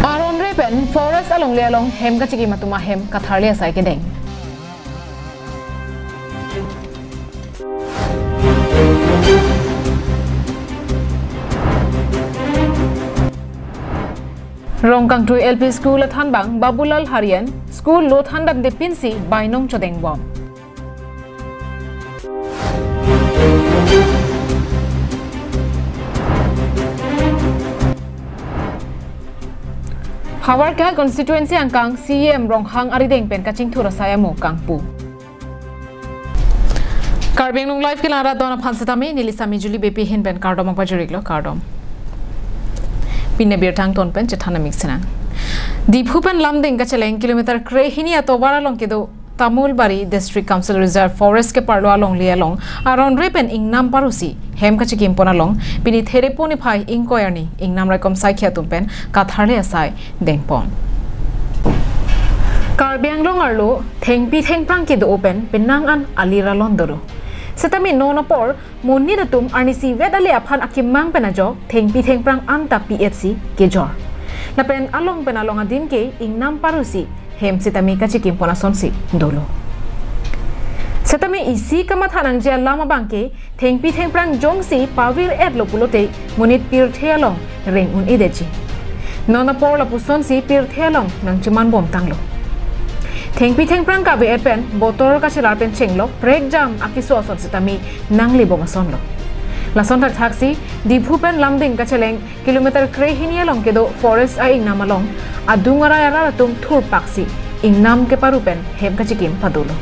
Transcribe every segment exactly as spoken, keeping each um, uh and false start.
Aron re pen forest alongle along hem kachikim atum ahem katharli asai kedeng. Rongkangtui L P School athanbang Babulal Harian school lo thandamde pinsi bainong chodengbom. Havarkeha constituency angkang C E M Ronghang arideng pen kachingthur asai amo kangpu. Karbi Anglong Live kelang arat don aphan setame neli Sami Julie Beypi ahin pen kardom pajirlo, kardom. Pini birta angton pen chethan amik sinang. Diphu pen Lumding kacheleng kilometer krehini atovar along kedo Tamulbari District Council Reserve Forest keparlo alongle along aron re pen ingnam parusi hem kachikim pon along pini Thereponi phai ingkoi arni ingnam raikom saikhi atum pen katharli asai dengpon. Karbi Anglong arlo thengpi thengphrang kedo pen penang an ali ralon dolo. Setame non apor monit atum arnisi vet ale aphan akemang pen ajok thengpi thengphrang anta P H C kejor. Lapen along pen along adim ke ingnam parusi hem setame kachikim pon asonsi dolo. Setame isi kamatha nangji alam abang ke thengpi thengphrang jongsi pavir etlo pulote monit pirthe along reng un-edetji. Non apor lapusonsi pirthe along nangcheman bomtanglo. Thengpi thengphrang kave et pen botor kachelar pen chenglok prekjam akeso ason setame nanglebom asonlo. Lason thakthaksi Diphu pen Lumding kacheleng kilometer krehini along kedo forest a-ingnam along adung arai arat atum thurpaksi ingnam keparu pen hem kachikim padolo.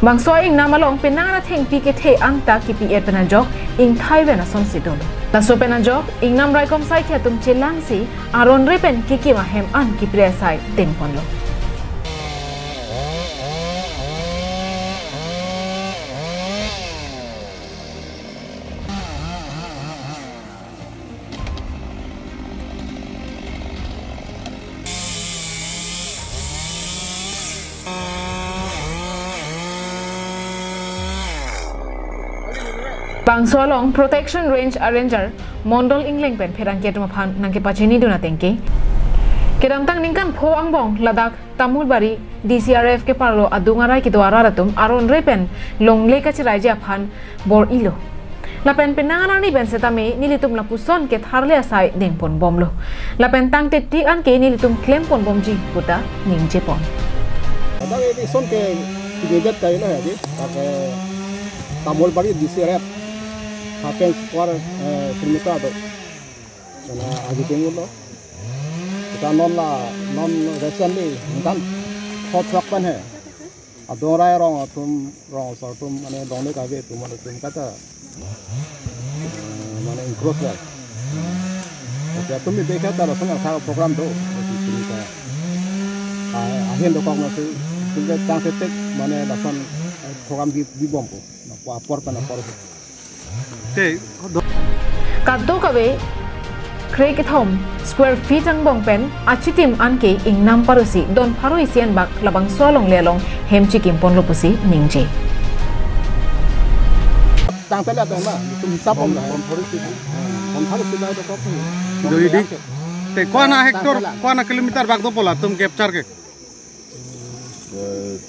Bangso a-ingnam along penang ra thengpi kethe anta kipi et pen ajok ingthai ven asonsi dolo. Laso pen ajok ingnam raikom saikhi atum chelangsi aron re pen kikim ahem an kipre asai dengponlo. Bangso along Protection Range Ranger Mondol Engleng pen pherangke atum aphan nangkepachinidun ateng ke, kedamtang ningkan pho angbong ladak Tamulbari D C R F keparlo adung arai kedo arat atum aron re pen longle kachiraiji aphan bor-ilo. Lapen penang an arni pen setame nelitum lapuson ketharli asai dengponbomlo. Lapen tangte tik an ke nelitum klemponbomji puta ningjepon. Ladak election ke dividet kailo ya di, pakai Tamulbari D C R F, hapen square, eh, kilometer do. Karena agi tengul lo. Kita non la, non recently, kan hot truck pen he. Adung arai rong atum, rong asar atum, mane longle kave atum, mane atum kata, eh, mane encroach la. Oke, atum ni dekha ta lason atha program do. Oke, sini ka. Ah, ahin dokok masi, sehingga tangte tik, mane lason, eh, program di, dibompo. Na, apor pen apor. Kadokave krekethom square feet angbong pen achitim an ke ingnam parusi don pharo isi anbak labangso alongle along hem chikimponlo pusi ningje. Tangte la tangma, itum hisap om la. Om pharo isi. Om pharo isi la dokok. Jadi di. Te ko-an a hectare, ko-an a kilometer bak dopo latum capture ke? Eh,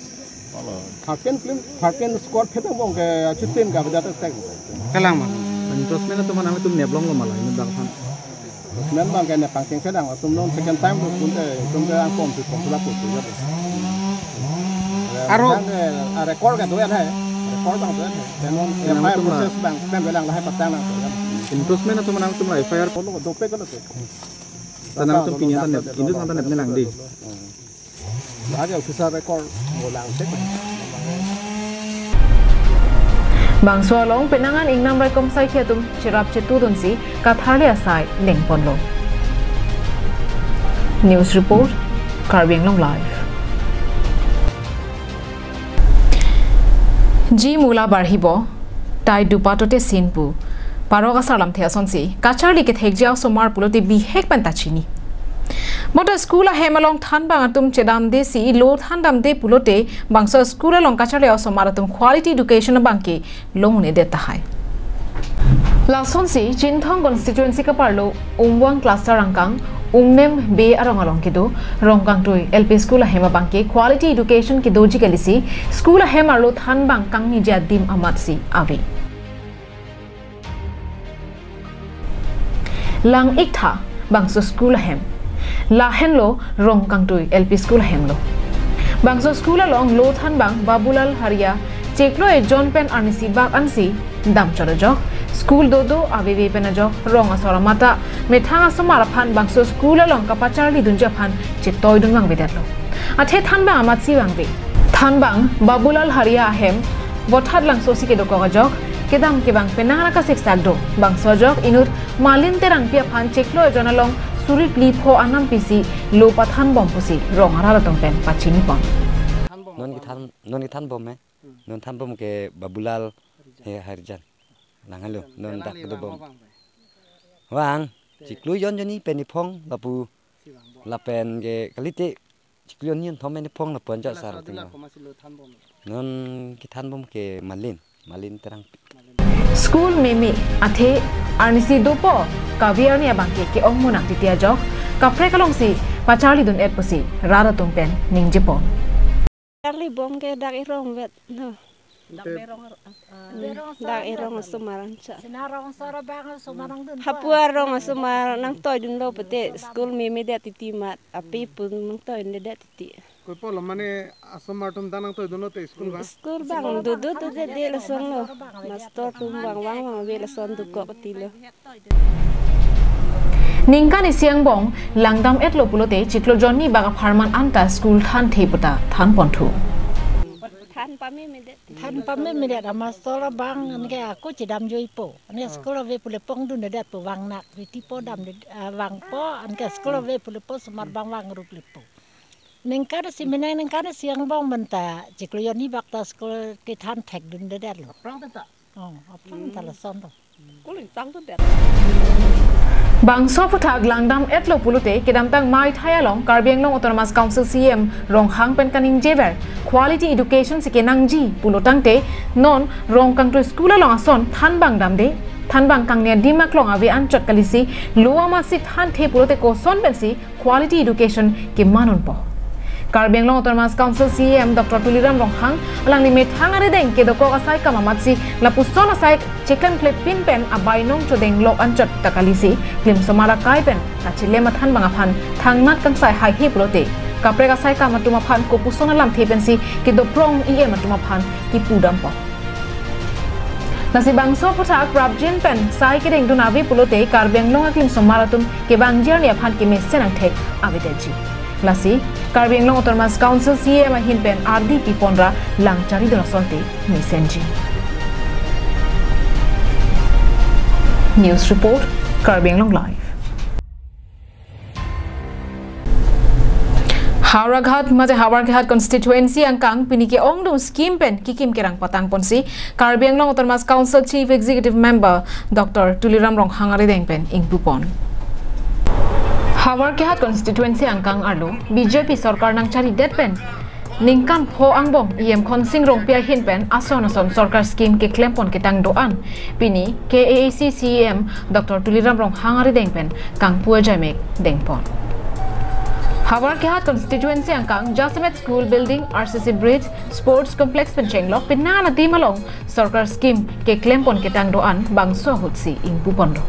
ala. Thirteen kilim, thirteen square feet angbong ke achitim ka beda tek tek. Kalang ma. Encroachment atum anang itum neplonglo ma la, ini bang phan. Encroachment abang ke nepangcheng sedang, atum non second time lo pun te, itum ke angkom si form fill up ko ya. Aro. Bang ke, ah, record ke do ya hai. Record bang do ya hai. Tenon, ya, atum la process bang, pen belang lahai patang lang do ya. Encroachment atum anang itum la F I R. Kolo dope kolo te. Tanang itum pinya ta nep, ini ta nep nelang di. Lake officer record mo lang check. Bangso along penang an ingnam raikom saikhi atum cherap chetudunsi katharli asai dengponlo. News report, Karbi Anglong Live. Ji mula barhibo, tai dupatote sin pu. Parok asar lamthe asonsi kacharli kethekji asomar pulote bihek pen ta chini. Bonta school ahem along thanbang atum chedamde si lo thandamde pulote bangso school along kacharli osomar atum quality education abangke long-un-edet tahai. Lasonsi Chinthong constituency kaparlo Umwang cluster angkang Umnem Bey arong along kedo Rongkangtui L P school ahem abangke quality education kedoji kali si school ahem arlo thanbang kangniji adim amatsi ave. Lang-iktha bangso school ahem. Lahenlo Rongkangtui L P school ahem lo. Bangso school along lo thanbang Babulal Haria chiklo ejon pen arnisi bak ansi damchot ajok. School dodo aveve pen ajok rong asor amata methang asomar aphan bangso school along kapacharlidunji aphan chetoidun vangvedetlo. Athe thanbang amatsi vangve. Thanbang Babulal Haria ahem Vothatlangso si kedokok ajok, kedam kevang penang ra kasiksak do. Bangso ajok inut Malin Terangpi aphan chiklo ejon along suri phli pho anam pisi lo pathanbom pusi rong arat atum pen pachinipon. Non kethan, non kethanbom eh. Non thanbom ke Babulal, eh, Harijan. Lang helo, non dak kedobom. Vang, chiklo ejon joni pen iphong lapu lapen ke kalite chiklo ejon ni thom pen iphong lapu anchot sar atum. Non kethanbom ke Malin, Malin Terangpi. School meme athe arnisi dopo kave arni abangke ke-ong munak titi ajok kaprek alongsi pacharlidun-et pusi rat atum pen ningjepon. Charlibom ke dak erong vet, no. Dak erong, ah, dak erong asomar anchot. Sina rong asor abang asomar nangdun. Hapu arong asomar nangtoidunlo pute school meme det titi amat, api pun nangtoidunde det titi. Koipo lo mane asomar atum ta nangtoidunlo te school abang? School abang dudu dudu de lason lo. Master atum vang vang vangve lason dokok tilo. Ningkan isi angbong langdam-etlo pulote chiklo jonni bak apharman anta school thanthe puta thanponthu. Than pameme det. Than pameme det, amastor abang anke ako chedamjuipo. Anke school ave pule pongdundedetpo, vangnak ritipo damde, ah, vangpo, anke school ave pule po osomar abang vangrup lepo. Ningkan isi mene ningkan isi angbong menta chiklo jonni bak ta school kethan thekdundedetlo. Aphrang ta? Oh, aphrang ta lason to. Bangso aphuthak langdam-etlo pulote kedamtang maithai along Karbi Anglong Autonomous Council C E M Ronghang pen kaningjever quality education si kenangji pulo tangte non Rongkangtui school along ason thanbang damde, thanbang kangni adim aklong ave anchot kali si lo amatsi thanthe pulote koson pensi quality education keman unpo. Karbi Anglong Autonomous Council C E M Doctor Tuliram Ronghang alangli methang arideng kedokok asai kam amatsi lapuson asai cheklemklepin pen abainong chodenglok anchot ta kali si klim osomar akai pen kachilem athanbang aphan thangnat kangsai haihe pulote kaprek asai kam atum aphan kopuson alamthe pensi kedoprong E M atum aphan kipudampo. Lasi bangso aphuthak prapjin pen sai kedengdun ave pulote Karbi Anglong aklim osomar atum kevangji arni aphan kemesen angthek avedetji. Lasi Karbi Anglong Autonomous Council C E M ahin pen ardi piponra lang charidun asonte mesenji. News report, Karbi Anglong Live. Howraghat, maje Howraghat constituency angkang pini ke-ongdung scheme pen kikim kerang patangponsi Karbi Anglong Autonomous Council Chief Executive Member Doctor Tuliram Ronghang arideng pen ingpupon. Howraghat constituency angkang arlo B J P sorkar nangcharidet pen ningkan pho angbong E M Khonsing Rongpi ahin pen ason ason sorkar scheme keklempon ketang do-an pini K A A C C E M Doctor Tuliram Ronghang arideng pen kangpu ajaimek dengpon. Howraghat constituency angkang Jasemet School Building, R C C Bridge, Sports Complex pen chenglok penang adim along sorkar scheme keklempon ketang do-an bangso ahutsi ingpuponlo.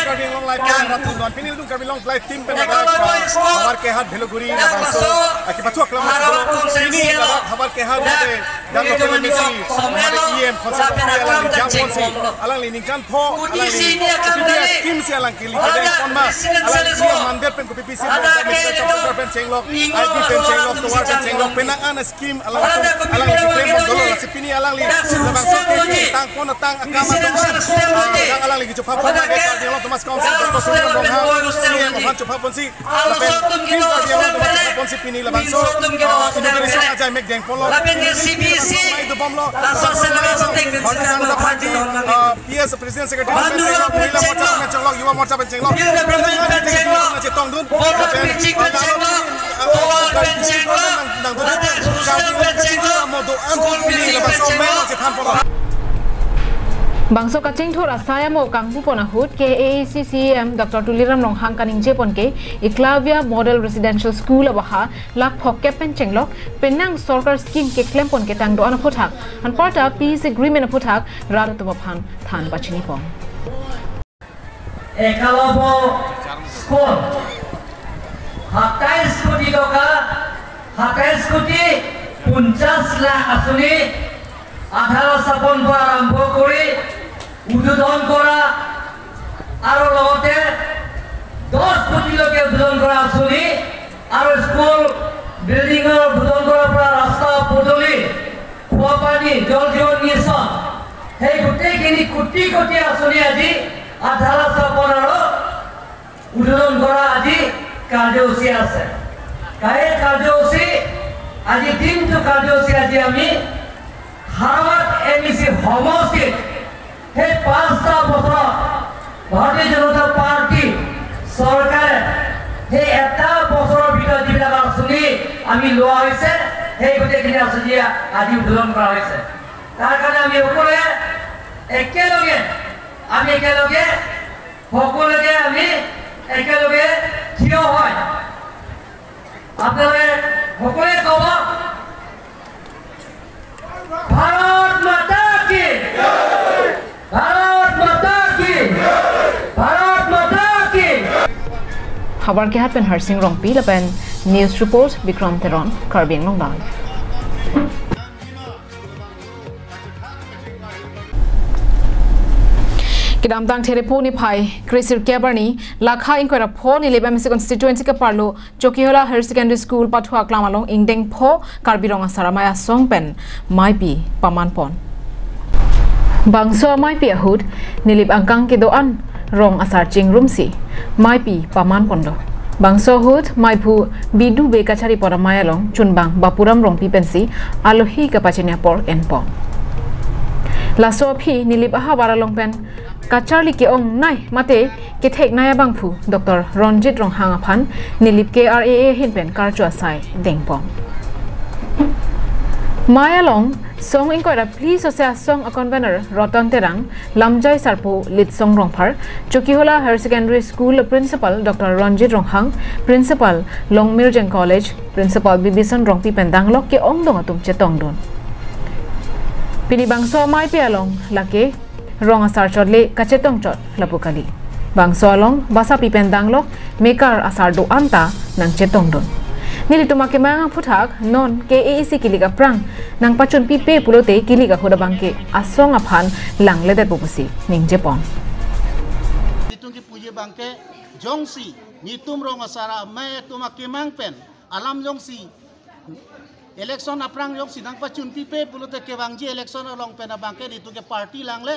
Karbi Anglong Live pen ratu non pini latum Karbi Anglong Live team pen ladak, ah, Howraghat Bheluguri labangso, ah, kepathu aklam mas dolo. Pini ladak Howraghat mate dak lo pele mesi mate E M Khonsing Rongpi alangli jamponsi alangli ningkan pho alangli P P S scheme si alang kili kedeng konma alangli E M mandet pen kopi pisi mo pen chenglok, I P pen chenglok, tovar pen chenglok, penang an scheme alangtum alangli keklempon dolo, lasi pini alangli labangso ke tangpon atang akam atum an, ah, yang alangli kechophapon lake Karbi Anglong Autonomous Council Doctor Tuliram Ronghang C E M aphan chophaponsi lapen team Karbi Anglong Autonomous chophaponsi pini labangso, ah, inauguration Mek dengponlo. Lapen ke C B C, Mai dubomlo. Laso selera soteng ke Bharatiya Janata Party, ah, P S President Secretary pen chenglok, Mahila Morcha pen chenglok, Yuva Morcha pen chenglok. Youth Development pen chenglok. Chetongdun. Voter pitching pen chenglok. Voter pen chenglok. Lapen social pen chenglok. Mo do-an pini laso mei chethanponlo. Bangso kachingthur asai amo kangpupon ahut ke A A C C E M Doctor Tuliram Ronghang kaningjepon ke Eklavya Model Residential School abaha lakh phokep pen chenglok penang sorkar scheme keklempon ketang do-an aphuthak, anparta peace agreement aphuthak rat atum aphan than pachinipon. Ekalabo school সাতাইশ কোটি টকা, সাতাইশ কোটি পঞ্চাশ লাখ আঁচনি আধাৰ স্থাপন পৰা আৰম্ভ কৰি উদ্বোধন কৰা আৰু লগতে দহ কোটিলৈকে উদ্বোধন কৰা আঁচনি আৰু স্কুল বিল্ডিঙৰ উদ্বোধন কৰাৰ পৰা ৰাস্তা পদূলি, খোৱা পানী, জল জীৱন মিছন, সেই গোটেইখিনি কোটি কোটি আঁচনি আজি আধাৰ স্থাপন আৰু উদ্বোধন কৰা আজি কাৰ্যসূচী আছে। কায়ে কাৰ্যসূচী, আজি দিনটো কাৰ্যসূচী আজি আমি হাৰবাত এম ই চি সমষ্টিত সেই পাঁচটা বছৰত ভাৰতীয় জনতা পাৰ্টি চৰকাৰে সেই এটা বছৰৰ ভিতৰত যিবিলাক আঁচনি আমি লোৱা হৈছে, সেই গোটেইখিনি আঁচনি আজি উদ্বোধন কৰা হৈছে। তাৰ কাৰণে আমি সকলোৱে একেলগে, আমি একেলগে, সকলোকে আমি একেলগে থিয় হৈ আপোনালোকে সকলোৱে ক'ব, ভাৰত মাতা কি, ভাৰত মাতা কি, ভাৰত মাতা কি। Habar kehat pen Harsing Rongpi lapen news report Bikram Teron, Karbi Anglong Live. Kedamtang Therepo niphai kre-sirkep arni, lakha ingkoi ra pho Nilip M A C constituency keparlo Chokihola Higher Secondary School pathu aklam along ingdeng pho Karbi Rong Asar Amei Asong pen maipi pamanpon. Bangso amaipi ahut Nilip angkang kedo-an rong asar chingrumsi maipi pamanpon do. Bangso ahut maiphu Bidu Bey kacharipon amei along chunbang Bapuram Rongpi pensi alohi kapachini apor enpon. Laso aphi Nilip ahavar along pen kacharli ke-ongnei mate ketheknei abangphu Doctor Ronjit Ronghang aphan Nilip K R A A ahin pen karcho asai dengpon. Mei along song ingkoi ra phli sose asong a-convener Roton Terang, Lamjai Sarpo Litsong Rongphar, Chokihola Higher Secondary School Principal Doctor Ronjit Ronghang, Principal Longmirjeng College Principal Bibison Rongpi pen danglok ke-ongdung atum chetongdun. Pini bangso amaipi along lake rong asar chotle kachetong chot lapu kali. Bangso along basapi pen danglok mekar asar do-an ta nangchetongdun. Nelitum akemang aphuthak non K A A C kilik aphrang nangpachunpipe pulote kilik ahut abangke asong aphan langledetpo pusi ningjepon. Nelitum kipuji abangke jongsi nelitum rong asar amei atum akemang pen alam jongsi election aphrang jongsi nangpachunpipe pulote kevangji election along pen abangke nelitum ke party langle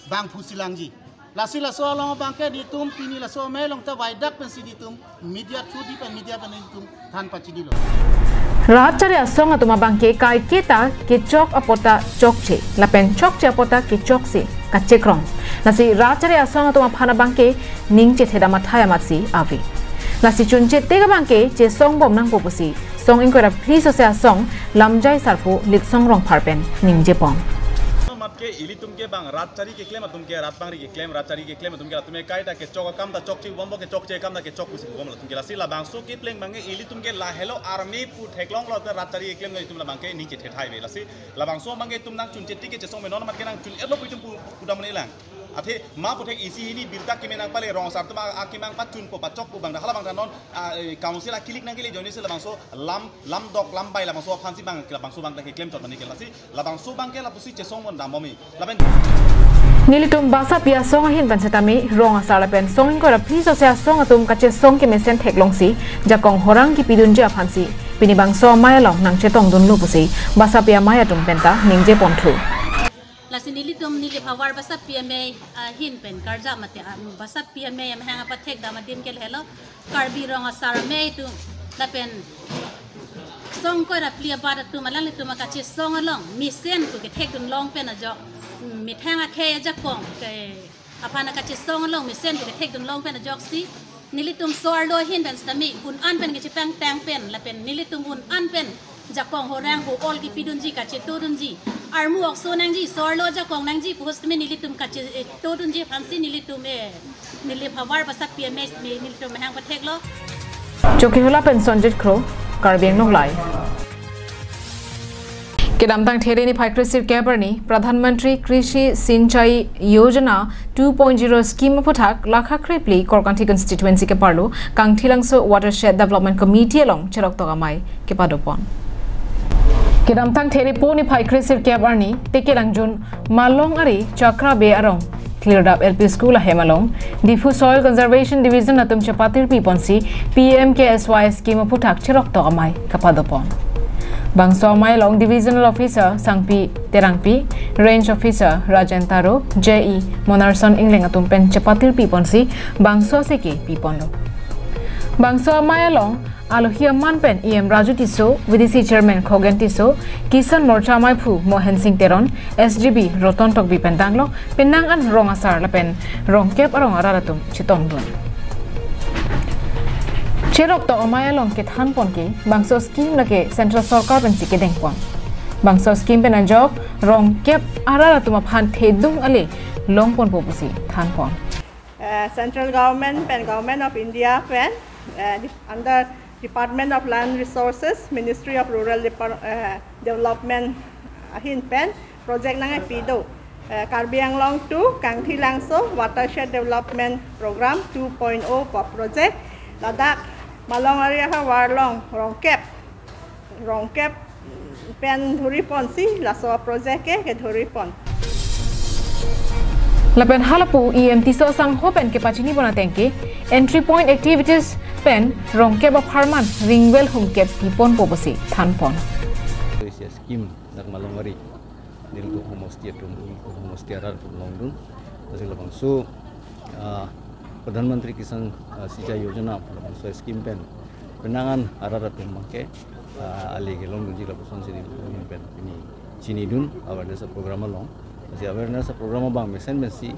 bangphusi langji. Lasi laso along abangke nelitum pini laso amei along ta vaidak pensi nelitum media through di pen media pen nelitum than pachinilo. Rat chari asong atum abangke kaiketa kechok apot ta chokche, lapen chokche apot ta kechoksi kachekrong. Lasi rat chari asong atum aphan abangke ning chethe dam athai amatsi ave. Lasi chunche te abangke chesongbom nangpo pusi song ingkoi ra phli sose asong Lamjai Sarpo Litsong Rongphar pen ningjepon. Mat ke ilitum ke bang rat chari keklem atum ke rat bangri keklem, rat chari keklem atum ke latum ke kaita kechok akam ta chokche, bombo kechokche akam ta kechok pusi bom latum ke. Lasi labangso kepleng abangke ilitum ke lahelo army pu theklonglo te rat chari keklem nelitum labangke ning chethe thai ave. Lasi labangso abangke itum nangchunche te ke chesong me non mat ke nangchun-etlo pu itum pu, pudam ne lang. Athe ma puthek isi hini birta keme nangpale rong asar atum a, akemang pachunpo pachokpo bang hala bang non, a, eh, council akilik nangkele join isi labangso lam, lamdok lambai labangso aphansi bang labangso abang ta keklem chot mani ke lasi labangso abangke lapusi chesong mon dam bomi. Lapen nelitum basapi asong ahin pen setame rong asar lapen song ingkoi ra phli sose asong atum kachesong kemesen theklongsi jakong horang kipidunji aphansi pini bangso amei along nangchetongdunlo pusi basapi amei atum penta ningjeponthu. Lasi nelitum Nilip havar basapi amei ahin pen karja mate, ah, basapi amei amahang apathek dam adim ke lahelo Karbi Rong Asar Amei atum lapen Songkoi ra phli abat atum alanglitum akachesong along mesen pu kethekdun long pen ajok, mm, methang akhei ajakong ke aphan akachesong along mesen pu kethekdun long pen ajoksi nelitum so-arlo ahin pen sitame un-an pen kachepangtang pen lapen nelitum un-an pen jakong horang ho-ol kipidunji kachetodunji armu okso nangji so-arlo ajakong nangji pu sitame nelitum kachetodunji aphansi nelitum eh neli phavar pasat P M H me nelitum hang patheklo. Chokihola pen Sonjit Kro, Karbi Anglong Live. Kedamtang There niphai kre-sirkep arni Pradhan Mantri Krishi Sinchai Yojana two point zero scheme aphuthak Lakha kre-phli Korkanthi constituency keparlo Kangthilangso Watershed Development Committee along cheroktok amei kepadopon. Kedamtang There po niphai kre-sirkep arni Tekelangjun Malongari Chakra Bey arong Klirdap L P School ahem along Diphu Soil Conservation Division atum chepatirpiponsi P M K S Y scheme aphuthak cheroktok amei kepadopon. Bangso amei along Divisional Officer Sangpi Terangpi, Range Officer Rajen Taro, J E Monarson Ingleng atum pen chepatirpiponsi bangso aseke piponlo. Bangso amei along alohi aman pen E M Raju Tisso, V D C Chairman Khogen Tisso, Kisan Morcha ameiphu Mohen Singh Teron, S G B Roton Tokbi pen danglo, penang an rong asar lapen rongkep arong arat atum chetongdun. Cheroktok amei along kethanpon ke bangso scheme lake Central Sorkar pensi kedengpon. Bangso scheme pen ajok rongkep arat atum aphan thedung ale longponpo pusi thanpon. Uh, Central Government pen Government of India pen uh, dep- under Department of Land Resources, Ministry of Rural Depar- uh, Development ahin pen project nangkepi do. Uh, Karbi Anglong to Kangthilangso Watershed Development Program two point oh pu project ladak Malongari ahavar along rongkep rongkep pen dhuriponsi laso project ke kedhuripon. Lapen halapu E M Tisso asangho pen kepachinipon ateng ke entry point activities pen rongkep apharman ring well humkep piponpo pusi thanpon. Isi scheme dak Malongari nelitum homosti atum homosti arat atum longdun. Lasi labangso ah, Pradhan Mantri Kisan ah, Sinchai Yojana labangso scheme pen penang an arat atum abangke ah, ale kelongdunji lapusonsi nelitum pen pini chinidun awareness program along. Lasi awareness program abang mesen pensi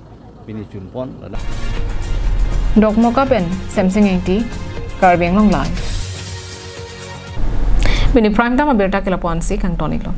pini chunpon ladak. Dokmoka pen Semsing Engti, Karbi Anglong Live. Pini prime time abirta ke lapu-ansi kangton-iklo.